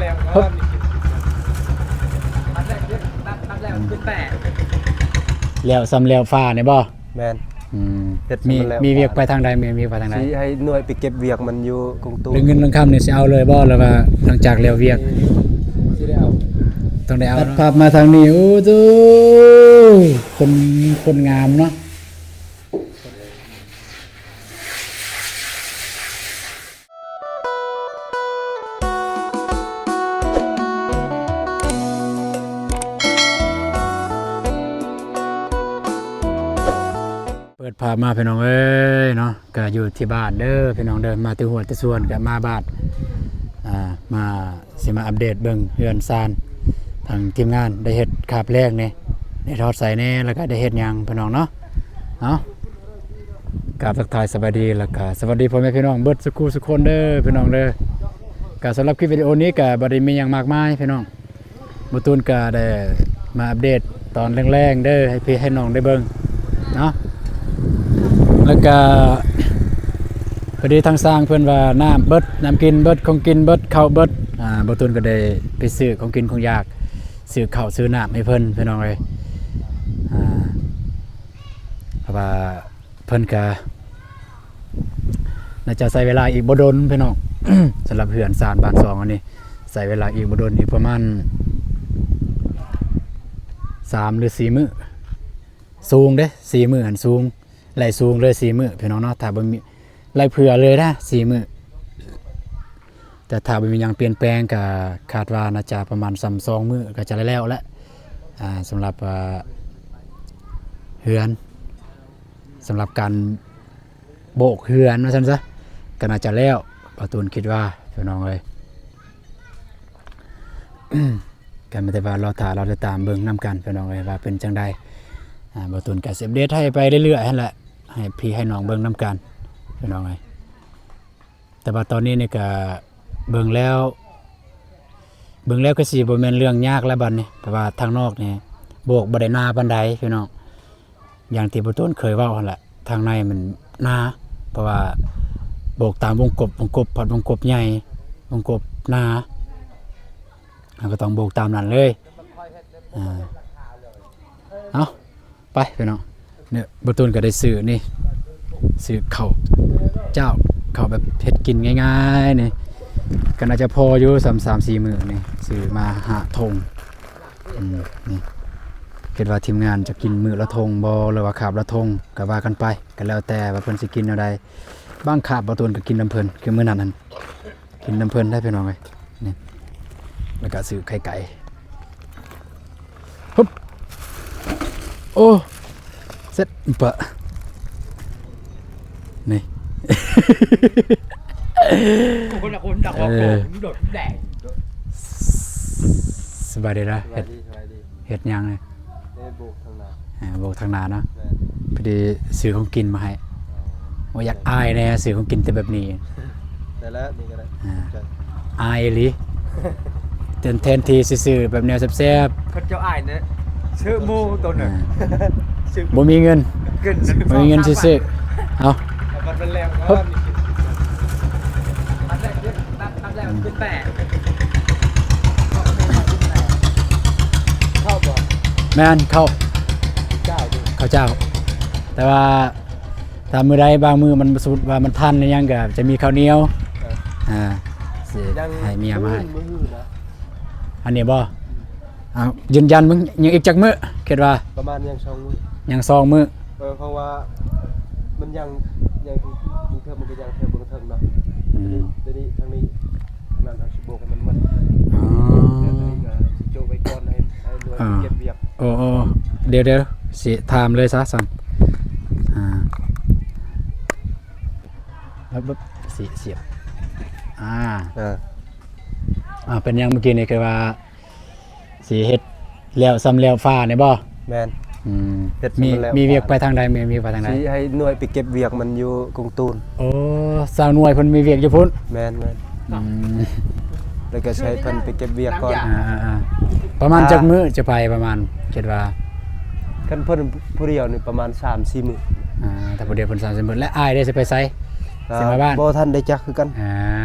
ແລ້ວຊຳແລ້ວຟ້ານີ້ບໍ່? ແມ່ນ ອືມ ເຮັດຊຳແລ້ວ ມີ ມີວຽກໄປທາງໃດ? ມີວຽກໄປທາງໃດ? ຊິໃຫ້ໜ່ວຍໄປເກັບວຽກມັນຢູ່ກົງຕູ ເລື່ອງເງິນເລື່ອງຄຳນີ້ຊິເອົາເລີຍບໍ່ ຫຼືວ່າຫຼັງຈາກແລ້ວວຽກ? ຊິໄດ້ເອົາ ຕ້ອງໄດ້ເອົາ. ຕັດພາບມາທາງນີ້ ໂອ້ໂຕ ຄົນ ຄົນງາມເນາະ. ເປີດພາບມາພີ່ນ້ອງເອີຍເນາະ ກະຢູ່ທີ່ບ້ານເດີພີ່ນ້ອງເດີ ມາແຕ່ຫົວແຕ່ສວນ ກະມາບາດ ອ່າ ມາ ຊິມາອັບເດດເບິ່ງເຮືອນຊານ ທາງທີມງານໄດ້ເຮັດຄາບແລກນີ້ ໄດ້ຮອດໃສແດ່ ແລ້ວກະໄດ້ເຮັດຫຍັງພີ່ນ້ອງເນາະ. ເອົາ ກາບທັກທາຍສະບາຍດີ ແລ້ວກະສະຫວັດດີພໍ່ແມ່ພີ່ນ້ອງເບິດສຸຄູ່ສຸຄົນເດີພີ່ນ້ອງເດີ. ກະສຳລັບຄລິບວິດີໂອນີ້ກະບໍ່ໄດ້ມີຫຍັງມາກມາຍພີ່ນ້ອງ ບໍ່ຕູນກະໄດ້ມາອັບເດດຕອນແລງໆເດີ ໃຫ້ພີ່ໃຫ້ນ້ອງໄດ້ເບິ່ງເນາະ. ແລ້ວກະພໍດີທາງຊ່າງເພິ່ນວ່ານ້ຳເບິດ ນ້ຳກິນເບິດ ຂອງກິນເບິດ ເຂົ້າເບິດ ອ່າ ບໍ່ຕູນກະໄດ້ໄປຊື້ຂອງກິນຂອງຢາກ ຊື້ເຂົ້າຊື້ນ້ຳໃຫ້ເພິ່ນພີ່ນ້ອງເອີຍ ອ່າ ເພາະວ່າ ເພິ່ນກະໜ້າຈະໃຊ້ເວລາອີກບໍ່ດົນພີ່ນ້ອງ ສຳລັບເຮືອນຊານບ້ານຊ່ອງອັນນີ້ ໃຊ້ເວລາອີກບໍ່ດົນ ອີກປະມານສາມຫຼືສີ່ມື້ ສູງເດ້ ສີ່ມື້ຫັ້ນສູງ ໄລ່ສູງເລີຍສີ່ມື້ພີ່ນ້ອງເນາະ. ຖ້າບໍ່ມີ ໄລ່ເຜື່ອເລີຍນະສີ່ມື້ ແຕ່ຖ້າບໍ່ມີຫຍັງປ່ຽນແປງກະຄາດວ່າໜ້າຈະປະມານສ່ຳສອງມື້ກະຈະແລ້ວແຫຼະ ອ່າ ສຳລັບ ອ່າ ເຮືອນ ສຳລັບການໂບກເຮືອນວ່າຊັ້ນຊະ ກໍໜ້າຈະແລ້ວ ບ່າວຕູນຄິດວ່າພີ່ນ້ອງເອີຍ ກໍມີແຕ່ວ່າລໍຖ້າລໍຕິດຕາມເບິ່ງນຳກັນພີ່ນ້ອງເອີຍ ວ່າເປັນຈັ່ງໃດ. ອ່າ ບ່າວຕູນກໍຊິອັບເດດໃຫ້ໄປເລື້ອຍໆຫັ້ນແຫຼະ ໃຫ້ພີ່ໃຫ້ນ້ອງເບິ່ງນຳກັນພີ່ນ້ອງເອີຍ. ແຕ່ວ່າຕອນນີ້ນີ້ກະເບິ່ງແລ້ວ ເບິ່ງແລ້ວຄືຊິບໍ່ແມ່ນເລື່ອງຍາກແລ້ວບັດນີ້ ເພາະວ່າທາງນອກນີ້ໂບກບໍ່ໄດ້ໜາປານໃດພີ່ນ້ອງ ຢ່າງທີ່ບ່າວຕູນເຄີຍເວົ້າຫັ້ນແຫຼະ ທາງໃນມັນໜາ ເພາະວ່າໂບກຕາມວົງກົບ ວົງກົບພັດວົງກົບໃຫຍ່ ວົງກົບໜາ ເຮົາກໍຕ້ອງໂບກຕາມນັ້ນເລີຍ ອ່າ ເອົາ ໄປພີ່ນ້ອງ ນີ້ບ່າວຕູນກໍໄດ້ຊື້ນີ້ ຊື້ເຂົ້າເຈົ້າ ເຂົ້າແບບເຮັດກິນງ່າຍໆນີ້ ກໍໜ້າຈະພໍຢູ່ ສາມ ສາມສີ່ມື້ນີ້ ຊື້ມາຫ້າຖົງ ອືມ ນີ້ ຄິດວ່າທີມງານຈະກິນມື້ລະຖົງບໍ່ ຫຼືວ່າຄາບລະຖົງ ກໍວ່າກັນໄປ ກໍແລ້ວແຕ່ວ່າເພິ່ນຊິກິນແນວໃດ ບາງຄາບບ່າວຕູນກໍກິນນຳເພິ່ນ ຄືມື້ນັ້ນຫັ້ນ ກິນນຳເພິ່ນໄດ້ພີ່ນ້ອງເອີຍ ນີ້ ແລ້ວກະຊື້ໄຂ່ໄກ່ ຮຶບ ໂອ້ ເສັດປະ ນີ້ ຄົນລະຄົນ ເອີ ໂດດແດງ ສະບາຍດີນະ ສະບາຍດີ ສະບາຍດີ. ເຮັດຫຍັງນີ້? ເຮັດໂບກທາງໜ້າ ອ່າ ໂບກທາງໜ້າເນາະ ແມ່ນ ພໍດີຊື້ຂອງກິນມາໃຫ້ ອໍ ໂອ້ ຢາກອາຍແດ່ ຊື້ຂອງກິນແຕ່ແບບນີ້ ໄດ້ແລ້ວ ນີ້ກໍໄດ້ ອ່າ ຂອບໃຈ ອາຍອີ່ຫຼີ ແທນ ແທນທີ່ຊິຊື້ແບບແນວແຊບໆ ຄັນເຈົ້າອາຍນະ ຊື້ໝູໂຕໜຶ່ງ ອ່າ ຊື້ ບໍ່ມີເງິນ ເງິນ ບໍ່ມີເງິນຊິຊື້ ເອົາ ເອົາບັດມັນແລ້ວ ຮຶບ ບັດແລ້ວ ແລ້ວຂຶ້ນແປ ເຂົ້າບໍ່? ແມ່ນ ເຂົ້າ ເຈົ້າ ເຂົ້າເຈົ້າ ແຕ່ວ່າຖ້າມື້ໃດບາງມື້ມັນ ສົມມຸດວ່າມັນທັນອີ່ຫຍັງ ກໍຈະມີເຂົ້າໜຽວ ເອີ ອ່າ ຊິໃຫ້ເມຍມາໃຫ້ ມື້ອື່ນນະ ອັນນີ້ບໍ່? ອືມ ອ້າວ ຢືນຢັນເບິ່ງ ຍັງອີກຈັກມື້ ຄິດວ່າ? ປະມານຍັງສອງມື້ ຍັງສອງມື້ ເອີ ເພາະວ່າມັນຍັງ ຍັງ ບາງເທື່ອມັນກໍຍັງແຖວເບື້ອງເທິງເນາະ ອືມ ດຽວນີ້ ທາງນີ້ ທາງນັ້ນເຮົາຊິໂບກໃຫ້ມັນໝົດ ອໍ ແລ້ວໂຕນີ້ກໍຊິໂຈະໄວ້ກ່ອນ ໃຫ້ ໃຫ້ໜ່ວຍ ອ່າ ເກັບວຽກ ໂອ້ ໂອ້ ດຽວ ດຽວ ຊິຖາມເລີຍຊະຊັ້ນ ອ່າ ແລ້ວ ຊິ ສຽບ ອ່າ ເອີ ອ່າ ເປັນຫຍັງເມື່ອກີ້ນີ້ ຄືວ່າ ຊິເຮັດແລ້ວຊຳແລ້ວຟ້ານີ້ບໍ່? ແມ່ນ ອືມ ເຮັດຊຳແລ້ວ ມີວຽກໄປທາງໃດ? ມີວຽກໄປທາງໃດ? ຊິໃຫ້ໜ່ວຍໄປເກັບວຽກມັນຢູ່ກົງຕູນ ໂອ້ ຊາວໜ່ວຍເພິ່ນມີວຽກຢູ່ພຸ້ນ ແມ່ນ ແມ່ນ ອືມ ແລ້ວກໍຊິໃຫ້ເພິ່ນໄປເກັບວຽກກ່ອນ ອ່າໆໆ ປະມານຈັກມື້ຈະໄປ ປະມານ ຄິດວ່າ ຄັນເພິ່ນຜູ້ດຽວນີ້ປະມານສາມສີ່ມື້ ອ່າ ຖ້າຜູ້ດຽວເພິ່ນສາມສີ່ມື້ ແລະ ອ້າຍເດ ຊິໄປໃສ? ຊິມາບ້ານ ບໍ່ທັນໄດ້ຈັກຄືກັນ ອ່າ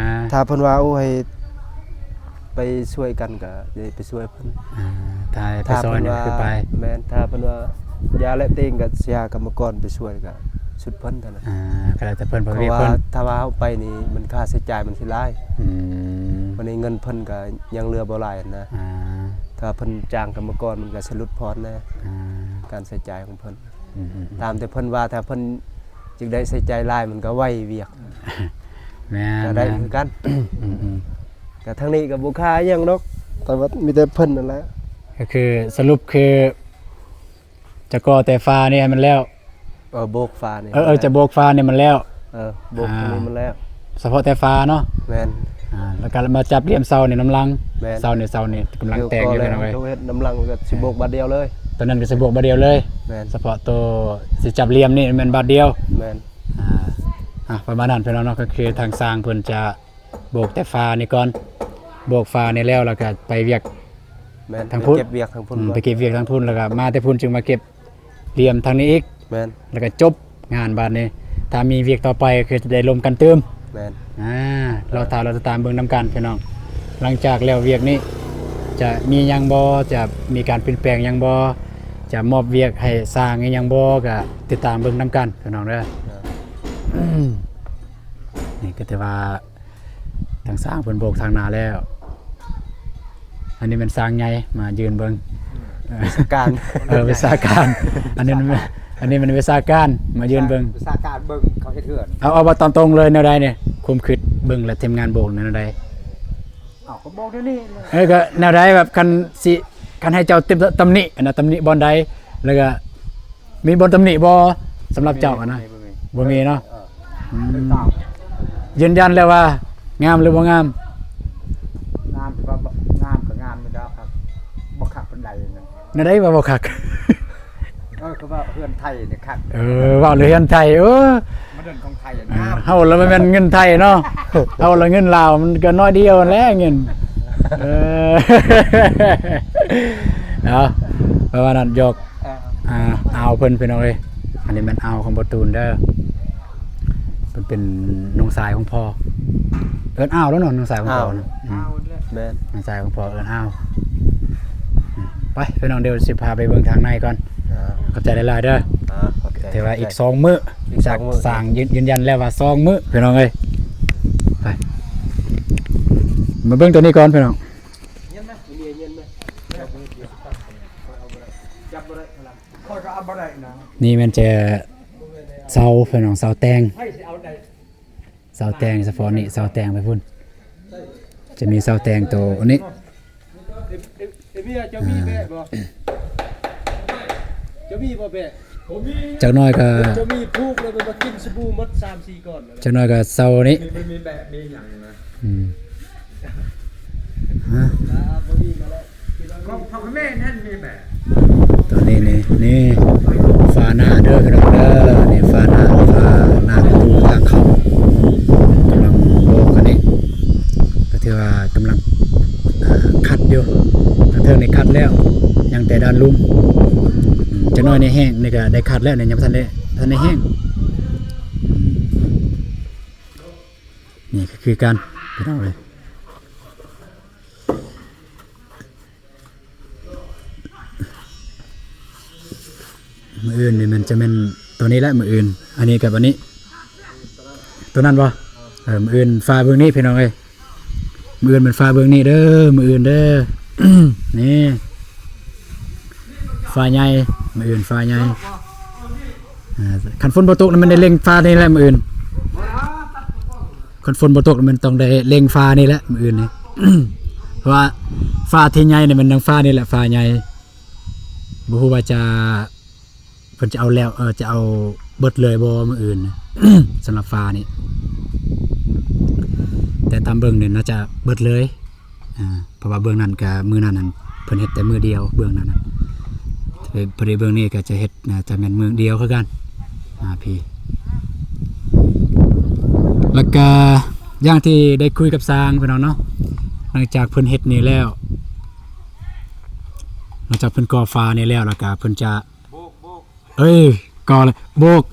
ຖ້າເພິ່ນວ່າ ໂອ້ ໃຫ້ ໄປຊ່ວຍກັນກໍໄດ້ໄປຊ່ວຍເພິ່ນ. ອ່າ ຖ້າໃຫ້ໄປຊ່ອຍນີ້ຄືໄປ. ແມ່ນ ຖ້າເພິ່ນວ່າຢ່າແຫຼະເຕັງກໍຊິຫາກຳມະກອນໄປຊ່ວຍກໍສຸດເພິ່ນເທົ່ານັ້ນ. ອ່າ ກໍແລ້ວແຕ່ເພິ່ນ ເພາະວ່າ ເພິ່ນ ຖ້າວ່າເຮົາໄປນີ້ມັນຄ່າໃຊ້ຈ່າຍມັນຊິຫຼາຍ. ອືມ ບັດນີ້ເງິນເພິ່ນກໍຍັງເຫຼືອບໍ່ຫຼາຍຫັ້ນນະ. ອ່າ ຖ້າເພິ່ນຈ້າງກຳມະກອນມັນກໍຊິຫຼຸດຜ່ອນແດ່. ອ່າ ການໃຊ້ຈ່າຍຂອງເພິ່ນ. ອືມໆໆ ຕາມແຕ່ເພິ່ນວ່າ ຖ້າເພິ່ນ ຈຶ່ງໄດ້ໃຊ້ຈ່າຍຫຼາຍ ມັນກໍໄວວຽກ. ແມ່ນ ກໍໄດ້ຄືກັນ. ອືມໆ ກໍທາງນີ້ກໍບໍ່ຄ່າຫຍັງດອກ ແຕ່ວ່າມີແຕ່ເພິ່ນນັ້ນແຫຼະ. ກໍຄືສະຫຼຸບຄືຈະກໍ່ແຕ່ຝານີ້ໃຫ້ມັນແລ້ວ. ເອີ ໂບກຝານີ້. ເອີໆ ຈະໂບກຝານີ້ມັນແລ້ວ. ເອີ ໂບກ ອ່າ ນີ້ມັນແລ້ວ ສະເພາະແຕ່ຝາເນາະ. ແມ່ນ. ອ່າ ແລ້ວກໍມາຈັບລຽມເສົານີ້ນຳຫຼັງ. ແມ່ນ. ເສົານີ້ ເສົານີ້ກຳລັງແຕ່ງຢູ່ພີ່ນ້ອງເອີຍ. ເຮັດນຳຫຼັງກໍຊິໂບກບາດດຽວເລີຍ. ຕົວນັ້ນກໍຊິໂບກບາດດຽວເລີຍ. ແມ່ນ. ສະເພາະໂຕຊິຈັບລຽມນີ້ແມ່ນບາດດຽວ. ແມ່ນ. ອ່າ ອ່ະ ປະມານນັ້ນພີ່ນ້ອງເນາະ. ກໍຄືທາງຊ່າງເພິ່ນຈະໂບກແຕ່ຝານີ້ກ່ອນ ໂບກຝານີ້ແລ້ວ ແລ້ວກໍໄປວຽກ ແມ່ນ ທາງພຸ້ນ ໄປເກັບວຽກທາງພຸ້ນ. ອືມ ກ່ອນ ໄປເກັບວຽກທາງພຸ້ນ ແລ້ວກໍມາແຕ່ພຸ້ນຈຶ່ງມາເກັບລຽມທາງນີ້ອີກ. ແມ່ນ. ແລ້ວກໍຈົບງານບາດນີ້ ຖ້າມີວຽກຕໍ່ໄປກໍຄືຈະໄດ້ລົມກັນຕື່ມ. ແມ່ນ. ອ່າ ລໍຖ້າລໍຕິດຕາມເບິ່ງນຳກັນພີ່ນ້ອງ. ຫຼັງຈາກແລ້ວວຽກນີ້ຈະມີຫຍັງບໍ່ ຈະມີການປ່ຽນແປງຫຍັງບໍ່ ຈະມອບວຽກໃຫ້ຊ່າງອີ່ຫຍັງບໍ່ ກໍຕິດຕາມເບິ່ງນຳກັນພີ່ນ້ອງເດີ. ອ່າ ນີ້ກໍຖືວ່າ ທາງຊ່າງເພິ່ນໂບກທາງໜ້າແລ້ວ. ອັນນີ້ແມ່ນຊ່າງໃຫຍ່ມາຢືນເບິ່ງ ວິຊາການ. ເອີ ວິຊາການ. ອັນນີ້ ອັນນີ້ແມ່ນວິຊາການມາຢືນເບິ່ງ ວິຊາການເບິ່ງເຂົາເຮັດເຮືອນ. ເອົາ ເອົາວ່າຕາມຕົງເລີຍ ແນວໃດນີ້ ຄວາມຄິດເບິ່ງແລ້ວທີມງານໂບກແນວໃດ? ເອົາ ກໍບອກແນວນີ້. ເອີ ກໍແນວໃດ ແບບຄັນຊິ ຄັນໃຫ້ເຈົ້າຕິ ຕຳໜິ ອັນນະ ຕຳໜິບ່ອນໃດ ແລ້ວກໍ ມີບ່ອນຕຳໜິບໍ່ ສຳລັບເຈົ້າຫັ້ນນະ? ບໍ່ມີ ບໍ່ມີ ບໍ່ມີເນາະ. ເອີ ອືມ ເປັນຕາມ ຢືນຢັນແລ້ວວ່າງາມຫຼືບໍ່ງາມ? ງາມ ແຕ່ວ່າງາມກໍງາມຢູ່ແລ້ວຄັບ ບໍ່ຄັກປານໃດນັ້ນ. ແນວໃດວ່າບໍ່ຄັກ? ເອີ ຄືວ່າເຮືອນໄທນີ້ຄັກ. ເອີ ເວົ້າເລື່ອງເຮືອນໄທ ເອີ ມາເດີນຂອງໄທນະ. ອ່າ ເຮົາລະແມ່ນເງິນໄທເນາະ ເຮົາລະເງິນລາວມັນກໍນ້ອຍດຽວຫັ້ນແຫຼະເງິນ. ເອີ ເອົາ ປະມານນັ້ນ ຢອກ ອ່າ ອ່າ ອາວເພິ່ນພີ່ນ້ອງເອີຍ. ອັນນີ້ແມ່ນອາວຂອງພໍ່ຕູນເດີ ເພິ່ນເປັນນ້ອງຊາຍຂອງພໍ່. ເອີ້ນອາວແລ້ວເນາະ ນ້ອງຊາຍຂອງພໍ່. ອາວ ເນາະ. ອືມ ອາວແຫຼະ. ແມ່ນ ນ້ອງຊາຍຂອງພໍ່ເອີ້ນອາວ. ອືມ ໄປພີ່ນ້ອງ ດຽວຊິພາໄປເບິ່ງທາງໃນກ່ອນ. ອ່າ ຂອບໃຈຫຼາຍໆເດີ. ອ່າ ຂອບໃຈ. ແຕ່ວ່າອີກສອງມື້ ອີກສອງມື້ ຈາກຊ່າງຢືນ ຢືນຢັນແລ້ວວ່າສອງມື້ພີ່ນ້ອງເອີຍ. ໄປ ມາເບິ່ງຕົວນີ້ກ່ອນພີ່ນ້ອງ. ນີ້ແມ່ນຈະເສົາພີ່ນ້ອງ ເສົາແຕ່ງ ເສົາແຕ່ງສະເພາະນີ້ ເສົາແຕ່ງໄປພຸ້ນ ຈະມີເສົາແຕ່ງໂຕນີ້. ເອເມຍ ເຈົ້າມີແບະບໍ່? ເຈົ້າມີບໍ່ແບະ? ບໍ່ມີ. ຈັກໜ້ອຍກໍ ເຈົ້າມີຜູກແລ້ວ ໄປກິນສະບູໝົດສາມສີ່ກ້ອນ. ຈັກໜ້ອຍກໍເສົານີ້ ມັນມີແບະມີຫຍັງນະ. ອືມ ຮະ ອ່າ ບໍ່ມີກໍໄດ້. ກໍພໍ່ກັບແມ່ນັ້ນມີແບະ. ຕອນນີ້ນີ້ ນີ້ຝາໜ້າເດີພີ່ນ້ອງເດີ ນີ້ຝາໜ້າ ຝາໜ້າປະຕູທາງເຂົ້າ ກຳລັງໂບກອັນນີ້ ກໍຖືວ່າກຳລັງ ອ່າ ຂັດຢູ່ ທາງເທິງນີ້ຂັດແລ້ວ ຍັງແຕ່ດ້ານລຸ່ມ. ອືມ ຈັກໜ້ອຍນີ້ແຫ້ງ ນີ້ກໍໄດ້ຂັດແລ້ວ ນີ້ຍັງບໍ່ທັນໄດ້ ທັນໄດ້ແຫ້ງ. ອືມ ນີ້ກໍຄືກັນພີ່ນ້ອງເອີຍ. ມື້ອື່ນນີ້ມັນຈະແມ່ນຕົວນີ້ແຫຼະ ມື້ອື່ນ ອັນນີ້ກັບອັນນີ້ ຕົວນັ້ນບໍ່? ເອີ ມື້ອື່ນຝາເບື້ອງນີ້ພີ່ນ້ອງເອີຍ ມື້ອື່ນແມ່ນຝາເບື້ອງນີ້ເດີ ມື້ອື່ນເດີ ນີ້ ຝາໃຫຍ່ ມື້ອື່ນຝາໃຫຍ່. ອ່າ ຄັນຝົນບໍ່ຕົກນະ ມັນໄດ້ເລັງຝານີ້ແຫຼະມື້ອື່ນ. ຄັນຝົນບໍ່ຕົກ ມັນຕ້ອງໄດ້ເລັງຝານີ້ແຫຼະມື້ອື່ນນີ້ ເພາະວ່າຝາທີ່ໃຫຍ່ນີ້ ມັນຍັງຝານີ້ແຫຼະ ຝາໃຫຍ່. ບໍ່ຮູ້ວ່າຈະ ເພິ່ນຈະເອົາແລ້ວ ເອີ ຈະເອົາເບິດເລີຍບໍ່ມື້ອື່ນ ສຳລັບຝານີ້ ແຕ່ຕາມເບິ່ງນີ້ໜ້າຈະເບິດເລີຍ. ອ່າ ເພາະວ່າເບື້ອງນັ້ນກະມື້ນັ້ນຫັ້ນ ເພິ່ນເຮັດແຕ່ມື້ດຽວ ເບື້ອງນັ້ນນະ ພໍດີເບື້ອງນີ້ກະຈະເຮັດ ໜ້າຈະແມ່ນມື້ດຽວຄືກັນ. ອ່າ ພີ້ ແລ້ວກະຢ່າງທີ່ໄດ້ຄຸຍກັບຊ່າງພີ່ນ້ອງເນາະ ຫຼັງຈາກເພິ່ນເຮັດນີ້ແລ້ວ ຫຼັງຈາກເພິ່ນກໍ່ຝານີ້ແລ້ວ ແລ້ວກະເພິ່ນຈະ ເອີຍ ກໍເລີຍໂບກ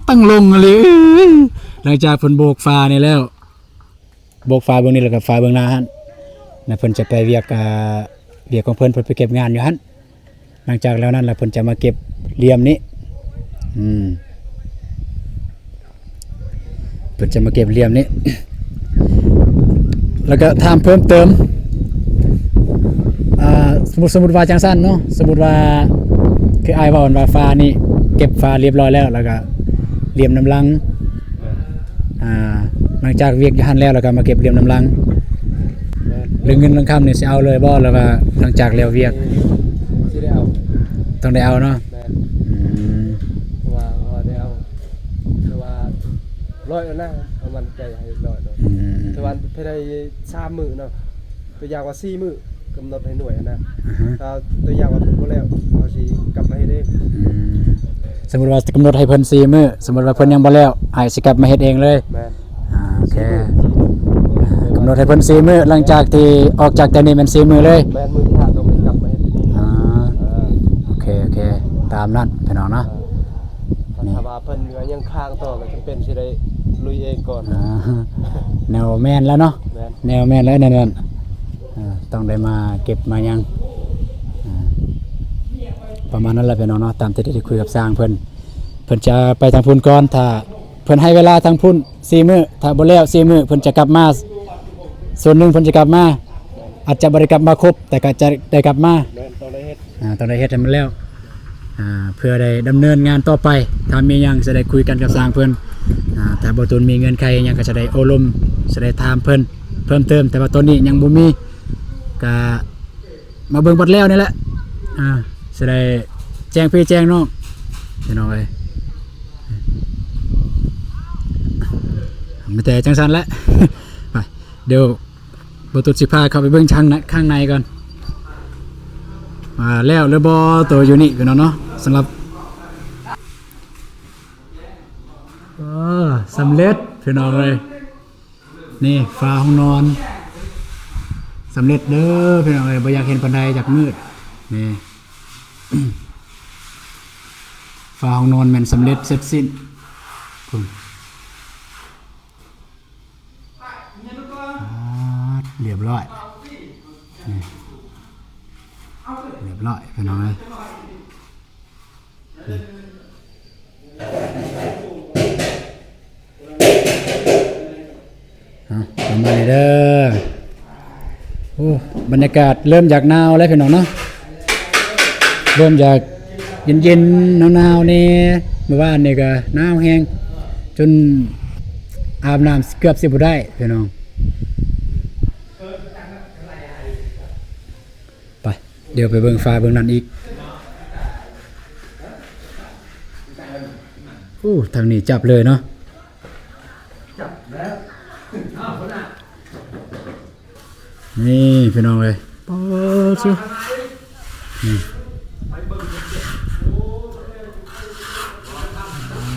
ຕັ້ງລົງອີ່ຫຼີ. ຫຼັງຈາກເພິ່ນໂບກຝານີ້ແລ້ວ ໂບກຝາເບື້ອງນີ້ ແລ້ວກໍຝາເບື້ອງໜ້າຫັ້ນ ແລ້ວເພິ່ນຈະໄປວຽກ ອ່າ ວຽກຂອງເພິ່ນ ເພິ່ນໄປເກັບງານຢູ່ຫັ້ນ. ຫຼັງຈາກແລ້ວນັ້ນລະ ເພິ່ນຈະມາເກັບຫຼ່ຽມນີ້ ອືມ ເພິ່ນຈະມາເກັບຫຼ່ຽມນີ້ ແລ້ວກໍຖາມເພີ່ມເຕີມ ອ່າ ສົມມຸດ ສົມມຸດວ່າຈັ່ງຊັ້ນເນາະ ສົມມຸດວ່າ ຄືອ້າຍເວົ້າຫັ້ນວ່າ ຝານີ້ເກັບຝາລຽບຮ້ອຍແລ້ວ ແລ້ວກໍຫຼ່ຽມນຳຫຼັງ ອ່າ ຫຼັງຈາກວຽກຢູ່ຫັ້ນແລ້ວ ແລ້ວກໍມາເກັບຫຼ່ຽມນຳຫຼັງ ແມ່ນ ເລື່ອງເງິນເລື່ອງຄຳນີ້ຊິເອົາເລີຍບໍ່ ຫຼືວ່າຫຼັງຈາກແລ້ວວຽກ? ຊິໄດ້ເອົາ ຕ້ອງໄດ້ເອົາເນາະ ແມ່ນ ອືມ ເພາະວ່າ ເພາະວ່າໄດ້ເອົາ ແຕ່ວ່າຮ້ອຍແລ້ວນະ ເຮົາໝັ້ນໃຈໃຫ້ຮ້ອຍແລ້ວ ອືມ ແຕ່ວ່າພາຍໃນສາມມື້ເນາະ ຕົວຢ່າງວ່າສີ່ມື້ ກຳນົດໃຫ້ໜ່ວຍນະ ອ່າຮະ ຖ້າຕົວຢ່າງວ່າເພິ່ນບໍ່ແລ້ວ ເຮົາຊິກັບມາເຮັດເອງ ອືມ ສົມມຸດວ່າກຳນົດໃຫ້ເພິ່ນສີ່ມື້ ສົມມຸດວ່າເພິ່ນຍັງບໍ່ແລ້ວ ອ້າຍຊິກັບມາເຮັດເອງເລີຍ ແມ່ນ ອ່າ ໂອເຄ ສີ່ມື້ ກຳນົດໃຫ້ເພິ່ນສີ່ມື້ ຫຼັງຈາກທີ່ອອກຈາກແຖວນີ້ແມ່ນສີ່ມື້ເລີຍ ແມ່ນ ມື້ທີຫ້າຕ້ອງໄດ້ກັບມາເຮັດຢູ່ນີ້ ອ່າ ເອີ ໂອເຄ ໂອເຄ ຕາມນັ້ນພີ່ນ້ອງເນາະ ເອີ ຖ້າວ່າເພິ່ນຍັງຄ້າງຕໍ່ກໍຈຳເປັນຊິໄດ້ລຸຍເອງກ່ອນ ອ່າ ແນວແມ່ນແລ້ວເນາະ ແມ່ນ ແນວແມ່ນແລ້ວແນວນັ້ນ ອ່າ ຕ້ອງໄດ້ມາເກັບມາຫຍັງ ອ່າ ປະມານນັ້ນແຫຼະພີ່ນ້ອງເນາະ ຕາມທີ່ໄດ້ຄຸຍກັບຊ່າງເພິ່ນ ເພິ່ນຈະໄປທາງພຸ້ນກ່ອນ ຖ້າເພິ່ນໃຫ້ເວລາທາງພຸ້ນສີ່ມື້ ຖ້າບໍ່ແລ້ວສີ່ມື້ ເພິ່ນຈະກັບມາ ສ່ວນໜຶ່ງເພິ່ນຈະກັບມາ ອາດຈະບໍ່ໄດ້ກັບມາຄົບ ແຕ່ກໍຈະໄດ້ກັບມາ ແມ່ນ ຕ້ອງໄດ້ເຮັດ ອ່າ ຕ້ອງໄດ້ເຮັດໃຫ້ມັນແລ້ວ ອ່າ ເພື່ອໄດ້ດຳເນີນງານຕໍ່ໄປ ຖ້າມີຫຍັງຈະໄດ້ຄຸຍກັນກັບຊ່າງເພິ່ນ ອ່າ ຖ້າບໍ່ຕູນມີເງື່ອນໄຂຫຍັງກໍຈະໄດ້ໂອ້ລົມ ຈະໄດ້ຖາມເພິ່ນເພີ່ມເຕີມ ແຕ່ວ່າຕອນນີ້ຍັງບໍ່ມີ ກະມາເບິ່ງບັດແລ້ວນີ້ແຫຼະ ອ່າ ຈະໄດ້ແຈ້ງພີ່ແຈ້ງນ້ອງ ພີ່ນ້ອງເອີຍ ມີແຕ່ຈັ່ງຊັ້ນແຫຼະ ໄປ ດຽວ ບໍ່ຕຸດຊິພາເຂົ້າໄປເບິ່ງທາງໃນ ຂ້າງໃນກ່ອນ ວ່າແລ້ວຫຼືບໍ່ ໂຕຢູ່ນີ້ພີ່ນ້ອງເນາະ ສຳລັບ ເອີ ສຳເລັດພີ່ນ້ອງເອີຍ ນີ້ຝາຫ້ອງນອນ ສຳເລັດເດີພີ່ນ້ອງເອີຍ ບໍ່ຢາກເຫັນປານໃດ ຢາກມືດ ນີ້ ຝາຫ້ອງນອນແມ່ນສຳເລັດເສັດສິ້ນ ພຸ້ນ. ປາດ ລຽບຮ້ອຍ ນີ້ ລຽບຮ້ອຍພີ່ນ້ອງເອີຍ ນີ້ ເອົາ ປະມານນີ້ເດີ ໂອ້ ບັນຍາກາດເລີ່ມຢາກໜາວແລ້ວພີ່ນ້ອງເນາະ ເລີ່ມຢາກເຢັນໆ ໜາວໆ ແດ່ ມື້ວານນີ້ກໍໜາວແຮງ ຈົນອາບນ້ຳເກືອບຊິບໍ່ໄດ້ພີ່ນ້ອງ ໄປ ດຽວໄປເບິ່ງຝາເບື້ອງນັ້ນອີກ ໂອ້ ທາງນີ້ຈັບເລີຍເນາະ ນີ້ພີ່ນ້ອງເອີຍ ປາດ ນີ້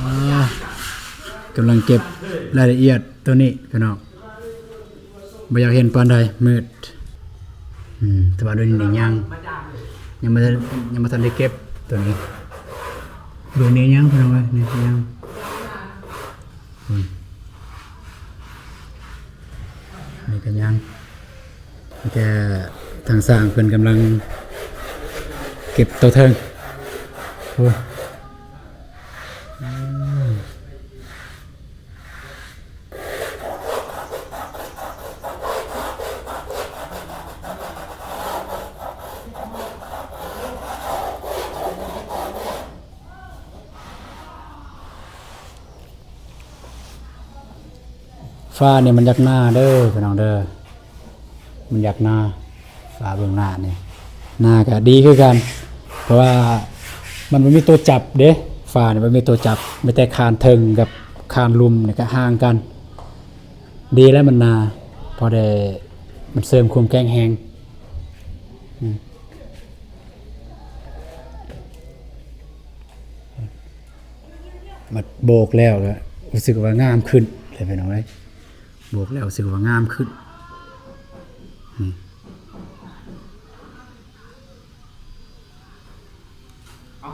ອ່າ ກຳລັງເກັບລາຍລະອຽດໂຕນີ້ພີ່ນ້ອງ ບໍ່ຢາກເຫັນປານໃດ ມືດ ອືມ ແຕ່ວ່າດວງນີ້ຍັງ ຍັງບໍ່ທັນ ຍັງບໍ່ທັນໄດ້ເກັບໂຕນີ້ ດວງນີ້ຍັງພີ່ນ້ອງເອີຍ ນີ້ຍັງ ອືມ ນີ້ກໍຍັງ ມີແຕ່ທາງຊ່າງເພິ່ນກຳລັງເກັບໂຕເທິງ ໂອ້ ອືມ ຝານີ້ມັນຢາກໜາເດີພີ່ນ້ອງເດີ ມັນຢາກໜາ ຝາເບື້ອງໜ້ານີ້ ໜາກໍດີຄືກັນ ເພາະວ່າມັນບໍ່ມີໂຕຈັບເດ້ ຝານີ້ບໍ່ມີໂຕຈັບ ມີແຕ່ຄານເທິງກັບຄານລຸ່ມນີ້ກໍຫ່າງກັນ ດີແລ້ວມັນໜາ ພໍໄດ້ ມັນເສີມຄວາມແຂງແຮງ ອືມ. ມາໂບກແລ້ວກໍຮູ້ສຶກວ່າງາມຂຶ້ນແຫຼະພີ່ນ້ອງເອີຍ ໂບກແລ້ວຮູ້ສຶກວ່າງາມຂຶ້ນ ນີ້ ເອົາ.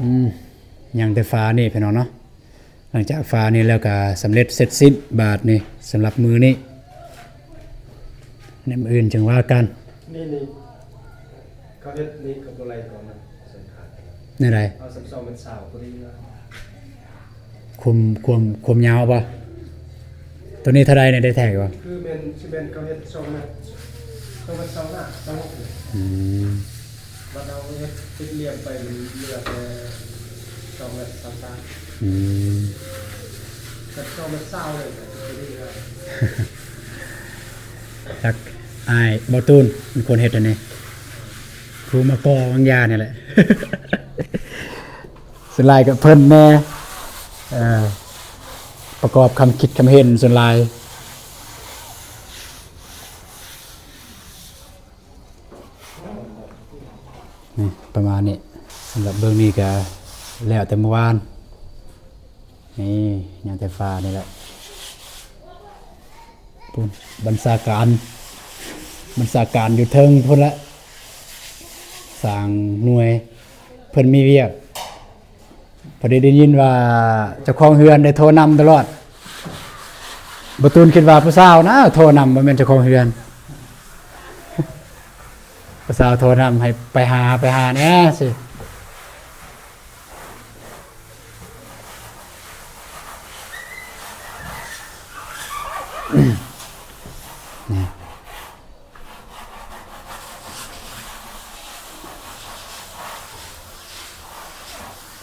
ອືມ ຍັງແຕ່ຝານີ້ພີ່ນ້ອງເນາະ. ຫຼັງຈາກຝານີ້ແລ້ວກໍສຳເລັດເສັດສິ້ນບາດນີ້ ສຳລັບມື້ນີ້. ແນວມື້ອື່ນຈຶ່ງວ່າກັນ. ນີ້ ນີ້ ເຂົາເຮັດນີ້ກໍບໍ່ໄລ່ກອງມັນ ສັງຂານ ແນວໃດ? ເອົາສາມ ສອງແມັດຊາວພໍດີລະ. ຄວາມ ຄວາມ ຄວາມຍາວບໍ່? ຕົວນີ້ເທົ່າໃດນີ້ ໄດ້ແທກບໍ່? ຄືແມ່ນ ຊິແມ່ນເຂົາເຮັດສອງແມັດ ສອງແມັດຊາວຫ້າ ຊາວຫົກນີ້. ອືມ ບັດເຮົາເຮັດຕິດລຽມໄປ ມັນເຫຼືອແຕ່ສອງແມັດຊາວສາມ. ອືມ ຄັນສອງແມັດຊາວເລີຍກໍຊິດີແລ້ວ. ຈັກ ອ້າຍບໍ່ຕູນເປັນຄົນເຮັດອັນນີ້ ຜູ້ມາກໍ່ວາງຢານີ້ແຫຼະ. ສ່ວນຫຼາຍກໍເພິ່ນແດ່ ເອີ ປະກອບຄຳຄິດຄຳເຫັນສ່ວນຫຼາຍ. ນີ້ ປະມານນີ້. ສຳລັບເບື້ອງນີ້ກໍແລ້ວແຕ່ມື້ວານ. ນີ້ ຍັງແຕ່ຝານີ້ແຫຼະ. ພຸ້ນ ບັນຊາການ ບັນຊາການຢູ່ເທິງພຸ້ນແຫຼະ. ສ້າງໜ່ວຍ ເພິ່ນມີວຽກ. ພໍດີໄດ້ຍິນວ່າເຈົ້າຂອງເຮືອນໄດ້ໂທນຳຕະຫຼອດ. ບໍ່ຕູນຄິດວ່າຜູ້ສາວນະໂທນຳ ບໍ່ແມ່ນເຈົ້າຂອງເຮືອນ. ຜູ້ສາວໂທນຳໃຫ້ໄປຫາ ໄປຫາແດ່ຊິ. ນີ້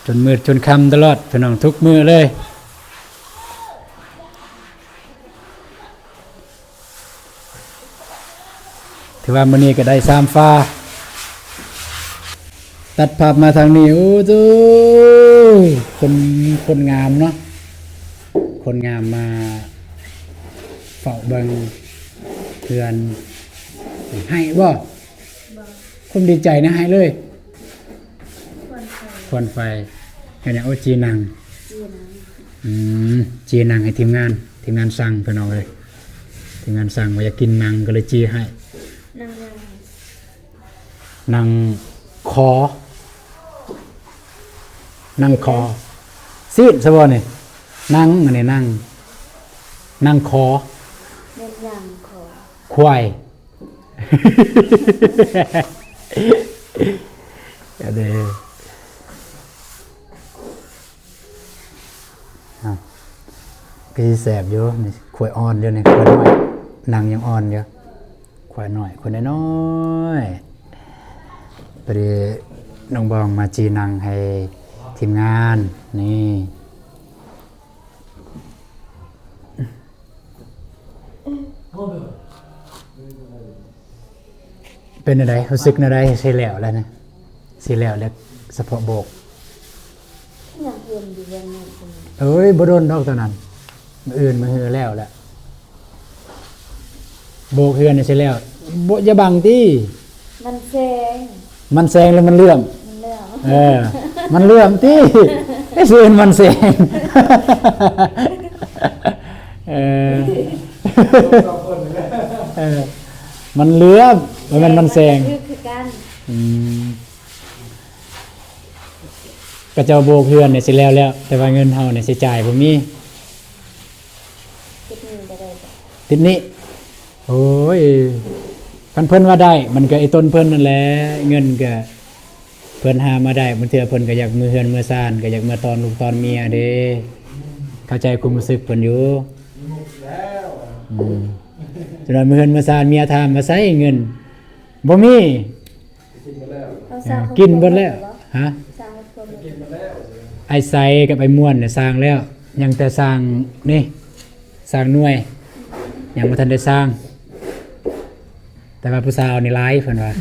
ຈົນມືດຈົນຄ່ຳຕະຫຼອດພີ່ນ້ອງ ທຸກມື້ເລີຍ. ຖືວ່າມື້ນີ້ກໍໄດ້ຊາມຝາ. ຕັດພາບມາທາງນີ້ ໂອ້ໂຕ ຄົນ ຄົນງາມເນາະ ຄົນງາມມາເຝົ້າເບິ່ງເຮືອນ. ໄຫ້ບໍ່? ບໍ່. ຄວາມດີໃຈນະ ໄຫ້ເລີຍ. ຄວັນໄຟ ຄວັນໄຟ. ເຮັດຫຍັງ? ໂອ້ ຈີ່ໜັງ. ຈີ່ໜັງ. ອືມ ຈີ່ໜັງໃຫ້ທີມງານ ທີມງານສັ່ງພີ່ນ້ອງເອີຍ. ທີມງານສັ່ງວ່າຢາກກິນໜັງ ກໍເລີຍຈີ່ໃຫ້. ໜັງຫຍັງ? ໜັງຄໍ. ໜັງຄໍ. ຊີ້ນຊະບໍ່ນີ້? ໜັງ ອັນນີ້ໜັງ. ໜັງຄໍ. ແມ່ນຫຍັງ? ຄໍ. ຄວາຍ. ເອົາເດ້. ເອົ້າ ຄືຊິແຊບຢູ່ນີ້. ຄວາຍອ່ອນຢູ່ນີ້ ຄວາຍນ້ອຍ. ໜັງຍັງອ່ອນຢູ່. ຄວາຍນ້ອຍ ຄວາຍນ້ອຍໆ. ພໍດີນ້ອງບອງມາຈີ່ໜັງໃຫ້ທີມງານນີ້. ເປັນແນວໃດ? ຮູ້ສຶກແນວໃດ? ຊິແລ້ວແລ້ວນະ ຊິແລ້ວແລ້ວ ສະເພາະໂບກ. ຍັງເຫັນຢູ່ເບື້ອງນັ້ນ. ເອີຍ ບໍ່ດົນດອກຕອນນັ້ນ ມື້ອື່ນມື້ຮືແລ້ວແຫຼະ. ໂບກເຮືອນນີ້ຊິແລ້ວ. ບໍ່ ຢ່າບັງຕິ. ມັນແສງ ມັນແສງແລ້ວມັນເຫຼື້ອມ. ມັນເຫຼື້ອມ. ເອີ ມັນເຫຼື້ອມຕິ. ເອີ ຊື່ມັນແສງ. ເອີ ເອີ ມັນເຫຼື້ອມ ບໍ່ແມ່ນມັນແສງ. ຄື ຄືກັນ. ອືມ ຂະເຈົ້າໂບກເຮືອນນີ້ຊິແລ້ວແລ້ວ ແຕ່ວ່າເງິນເຮົານີ້ຊິຈ່າຍບໍ່ມີ. ຕິດໜີ້ກໍໄດ້. ຕິດໜີ້. ໂອ້ຍ ຄັນເພິ່ນວ່າໄດ້ ມັນກໍໄອ້ຕົນເພິ່ນນັ້ນແຫຼະ. ເງິນກໍເພິ່ນຫາມາໄດ້ ບາງເທື່ອເພິ່ນກໍຢາກເມືອເຮືອນເມືອຊານ ກໍຢາກເມືອຕ້ອນລູກຕ້ອນເມຍເດ້. ເຂົ້າໃຈຄວາມຮູ້ສຶກເພິ່ນຢູ່. ອືມ ຈົນວ່າເມືອເຮືອນເມືອຊານ ເມຍຖາມວ່າໃສເງິນ ບໍ່ມີ. ກິນເບິດແລ້ວ. ເອີ ກິນເບິດແລ້ວ. ຮະ? ອ້າຍໄຊກັບອ້າຍມ່ວນນີ້ສ້າງແລ້ວ ຍັງແຕ່ສ້າງນີ້ ສ້າງໜ່ວຍ ຍັງບໍ່ທັນໄດ້ສ້າງ. ແຕ່ວ່າຜູ້ສາວນີ້ຫຼາຍ ເພິ່ນວ່າ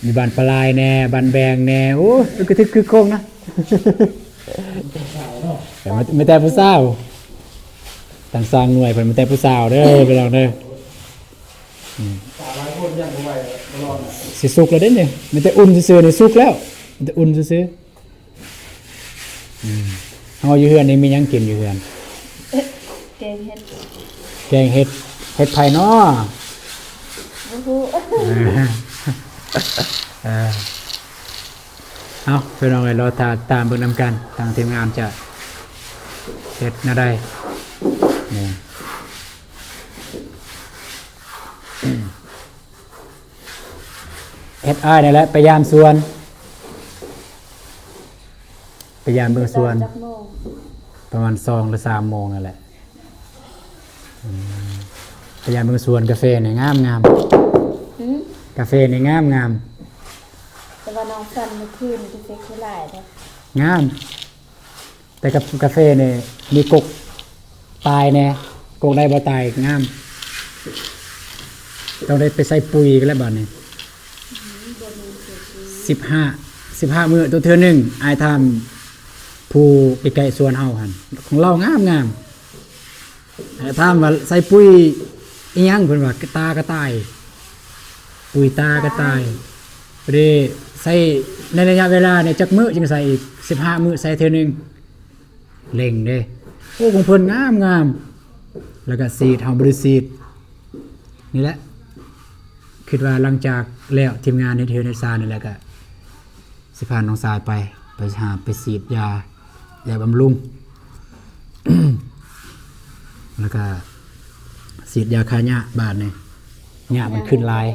ຢູ່ບ້ານປາລາຍແດ່ ບ້ານແບງແດ່. ໂອ້ຍ ກະທຶກຄຶກໂຄງນະ. ແຕ່ມີແຕ່ຜູ້ສາວ ຕັ້ງສ້າງໜ່ວຍເພິ່ນ ມີແຕ່ຜູ້ສາວເດີ ພີ່ນ້ອງເດີ. ອືມ ຊິສຸກແລ້ວເດ້ນີ້ ມີແຕ່ອຸ່ນຊື່ໆ ນີ້ສຸກແລ້ວ ມີແຕ່ອຸ່ນຊື່ໆ. ອືມ ເຮົາຢູ່ເຮືອນນີ້ມີຫຍັງກິນຢູ່ເຮືອນ? ແກງເຫັດ. ແກງເຫັດ. ເຫັດໃຜນໍ? ບໍ່ຮູ້. ເອີ ເອີ. ເອົາ ພີ່ນ້ອງເອີຍ ລໍຖ້າຕາມເບິ່ງນຳກັນ ທາງທີມງານຈະເຮັດແນວໃດນີ້. ເຮັດອ້າຍນີ້ແຫຼະ ໄປຢາມສວນ ໄປຢາມເບິ່ງສວນ ໄປຕອນຈັກໂມງ? ປະມານສອງ ຫຼື ສາມໂມງນັ້ນແຫຼະ. ອືມ ໄປຢາມເບິ່ງສວນກາເຟນີ້ງາມໆ. ຫືມ? ກາເຟນີ້ງາມໆ. ແຕ່ວ່ານ້ອງສັນມື້ຄືນກາເຟຄືຫຼາຍເດ້. ງາມ. ແຕ່ກາ ກາເຟນີ້ມີກົກຕາຍແດ່ ກົກໄດ້ບໍ່ຕາຍງາມ. ຕ້ອງໄດ້ໄປໃສ່ປຸຍກັນແລ້ວບາດນີ້. ສິບຫ້າ ສິບຫ້າມື້ຕົວເທື່ອໜຶ່ງ. ອ້າຍຖາມຜູ້ໃກ້ໆສວນເຮົາຫັ້ນ ຂອງລາວງາມໆ. ແລ້ວຖາມວ່າໃສ່ປຸຍອີ່ຫຍັງ ເພິ່ນວ່າຕາກະຕ່າຍ ປຸຍຕາກະຕ່າຍ. ພໍດີໃສ່ໃນໄລຍະເວລານີ້ຈັກມື້ຈຶ່ງໃສ່ອີກ? ສິບຫ້າມື້ໃສ່ເທື່ອໜຶ່ງ. ເລັ່ງເດ້. ໂອ້ ຂອງເພິ່ນງາມໆ. ແລ້ວກະສີດ ເຮົາບໍ່ໄດ້ສີດ. ນີ້ແຫຼະ ຄິດວ່າຫຼັງຈາກແລ້ວ ທີມງານເຮັດເຮືອນເຮັດຊານນີ້ແຫຼະ ກະ ຊິພານ້ອງຊາຍໄປ ໄປຫາ ໄປສີດຢາ ຢາບຳລຸງ ແລ້ວກະສີດຢາຂ້າຫຍ້າ. ບາດນີ້ຫຍ້າມັນຂຶ້ນຫຼາຍ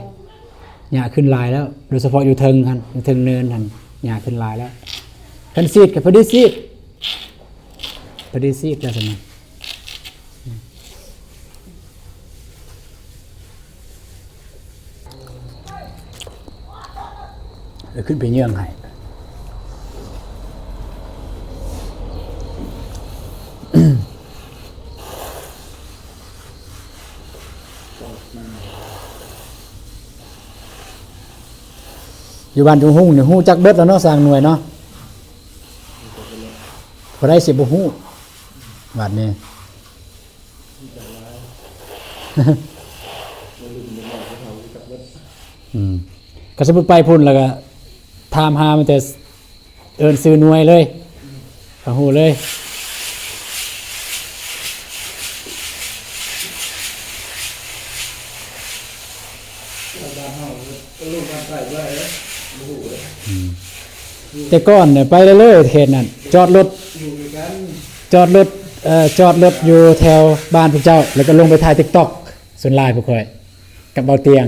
ຫຍ້າຂຶ້ນຫຼາຍແລ້ວ ໂດຍສະເພາະຢູ່ເທິງຫັ້ນ ຢູ່ເທິງເນີນຫັ້ນ ຫຍ້າຂຶ້ນຫຼາຍແລ້ວ. ຄັນສີດກະພໍດີສີດ ພໍດີສີດແລ້ວຊັ້ນນະ. ເອີ ຂຶ້ນໄປເຍືອງໃຫ້ ຢູ່ບ້ານຈຸງຮຸ່ງນີ້ຮູ້ຈັກເບິດແລ້ວເນາະ ຊ່າງໜ່ວຍເນາະ. ຜູ້ໃດຊິບໍ່ຮູ້ບາດນີ້. ອືມ ກະສົມມຸດໄປພຸ້ນແລ້ວກະຖາມຫາມັນແຕ່ເອີ້ນຊື່ໜ່ວຍເລີຍ ກະຮູ້ເລີຍ. ບ້ານເຮົາ ອືມ ແຕ່ກ່ອນນີ້ໄປເລີຍໆ ເຂດນັ້ນ ຈອດລົດ ຈອດລົດ ເອີ ຈອດລົດຢູ່ແຖວບ້ານພວກເຈົ້າ ແລ້ວກໍລົງໄປຖ່າຍຕິກຕັອກ ສ່ວນຫຼາຍພວກຂ້ອຍກັບເບົາຕຽງ.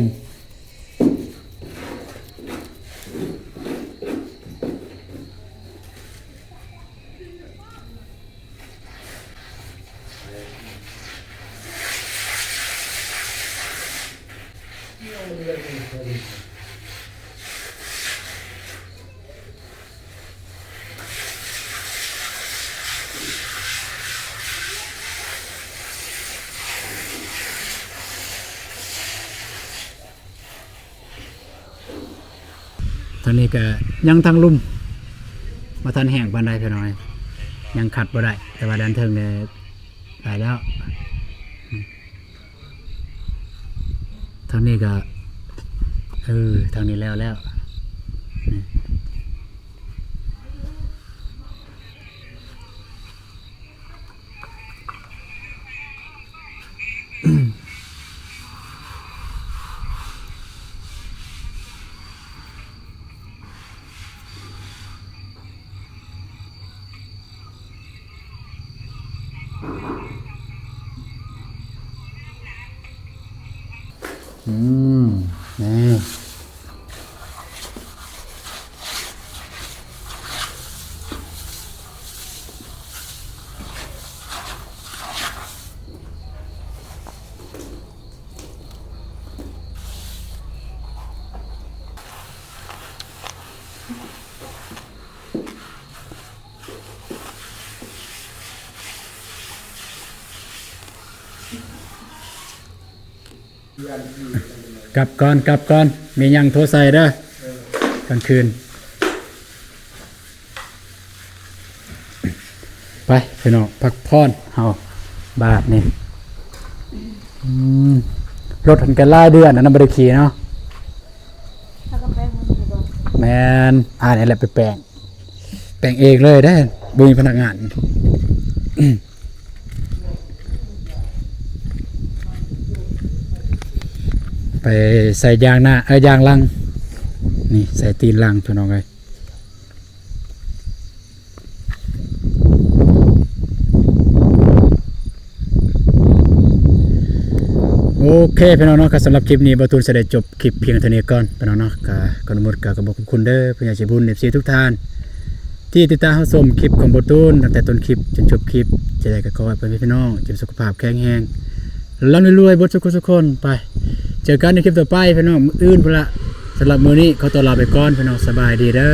ທາງນີ້ກະຍັງທັງລຸ່ມ ບໍ່ທັນແຫ້ງປານໃດພີ່ນ້ອງ ຍັງຂັດບໍ່ໄດ້ ແຕ່ວ່າດ້ານເທິງນີ້ໄດ້ແລ້ວ. ທາງນີ້ກະ ເອີ ທາງນີ້ແລ້ວແລ້ວ. ອືມ ນີ້. ກັບກ່ອນ ກັບກ່ອນ ມີຫຍັງໂທໃສ່ເດີ ກາງຄືນ. ໄປພີ່ນ້ອງ ພັກຜ່ອນເຮົາບາດນີ້. ອືມ ລົດຫັ້ນກະຫຼາຍເດືອນແລ້ວນະ ບໍ່ໄດ້ຂີ່ເນາະ. ເຮົາກໍແປງມັນຢູ່ບໍ່? ແມ່ນ ອ້າຍນີ້ແຫຼະໄປແປງ ແປງເອງເລີຍເດ້ ບໍ່ມີພະນັກງານ. ໄປໃສ່ຢາງໜ້າ ເອີ ຢາງຫຼັງ ນີ້ໃສ່ຕີນຫຼັງພີ່ນ້ອງເອີຍ. ໂອເຄພີ່ນ້ອງເນາະ ກໍສຳລັບຄລິບນີ້ ບ່າວຕູນຈະໄດ້ຈົບຄລິບພຽງເທົ່ານີ້ກ່ອນພີ່ນ້ອງເນາະ. ກໍກ່ອນອື່ນໝົດກໍຂອບຄຸນເດີ ຜູ້ໃຫຍ່ໃຈບຸນ ເອັຟຊີທຸກທ່ານ ທີ່ຕິດຕາມຮັບຊົມຄລິບຂອງບ່າວຕູນຕັ້ງແຕ່ຕົ້ນຄລິບຈົນຈົບຄລິບ. ຈັ່ງໃດກໍຂໍໃຫ້ພໍ່ແມ່ພີ່ນ້ອງຈົ່ງສຸຂະພາບແຂງແຮງ ລ່ຳລວຍເບິດທຸກຄົນ. ໄປເຈີກັນໃນຄລິບຕໍ່ໄປພີ່ນ້ອງ ມື້ອື່ນພຸ້ນລະ. ສຳລັບມື້ນີ້ຂໍຕົວລາໄປກ່ອນພີ່ນ້ອງ ສະບາຍດີເດີ.